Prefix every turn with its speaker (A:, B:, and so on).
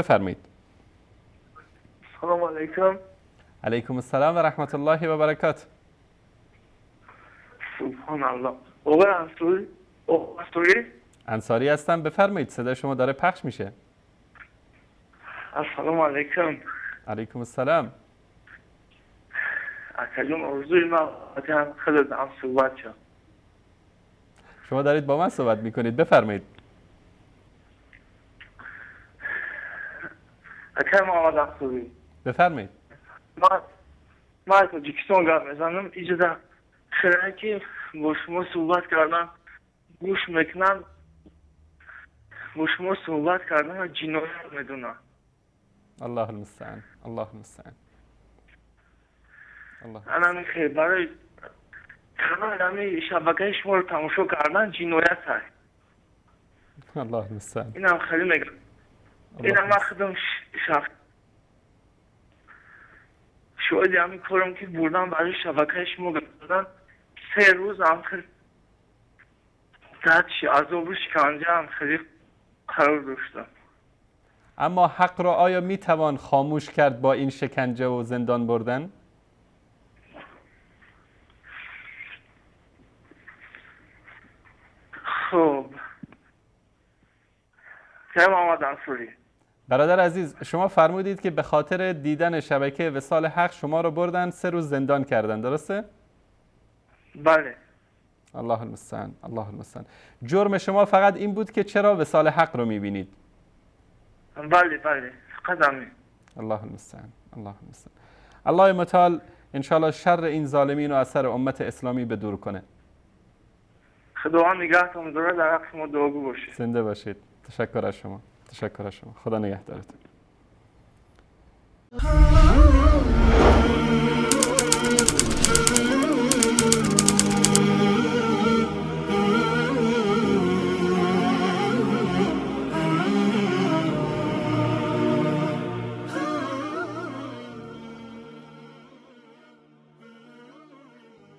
A: بفرمایید.
B: سلام علیکم.
A: علیکم السلام و رحمت الله و برکات.
B: سبحان الله. آقای انصاری، آقای
A: انصاری هستم، بفرمایید، صدای شما داره پخش میشه.
B: السلام علیکم.
A: علیکم السلام.
B: اکجون آرزوی من خودت هم صحبت شد.
A: شما دارید با من صحبت میکنید، بفرمایید.
B: اکای محمد انصاری،
A: بفرمایید.
B: من تاجیکستان گپ میزنم. اینجا خیلی که با شما صحبت کردن گوش میکنن، با شما صحبت کردن جنایت میدونن.
A: الله المستعان، الله المستعان. الله.
B: انا خیلی برای تمام شبکه شما رو تماشا کردن جنایت هست.
A: الله المستعان.
B: اینم خیلی میگم، اینم من خودم شخص شاید همین کارم که بردم برای شبکه شما گفتن 3 روز هم خیلی تحت عذاب و شکنجه هم خیلی قرار داشتم.
A: اما حق را آیا میتوان خاموش کرد با این شکنجه و زندان بردن؟
B: خب محمد انصاری،
A: برادر عزیز، شما فرمودید که به خاطر دیدن شبکه وصال حق شما رو بردن 3 روز زندان کردن، درسته؟
B: بله.
A: الله المستعان، الله المستعان. جرم شما فقط این بود که چرا وصال حق رو میبینید؟
B: بله بله، فقط همین.
A: الله المستعان، الله المستعان. الله متعال انشالله شر این ظالمین و اثر امت اسلامی به دور کنه.
B: خداوند نگهتون داره، در حق شما دعاگو باشید.
A: زنده باشید. تشکر از شما، تشکر از شما. خدا نگهدارتون.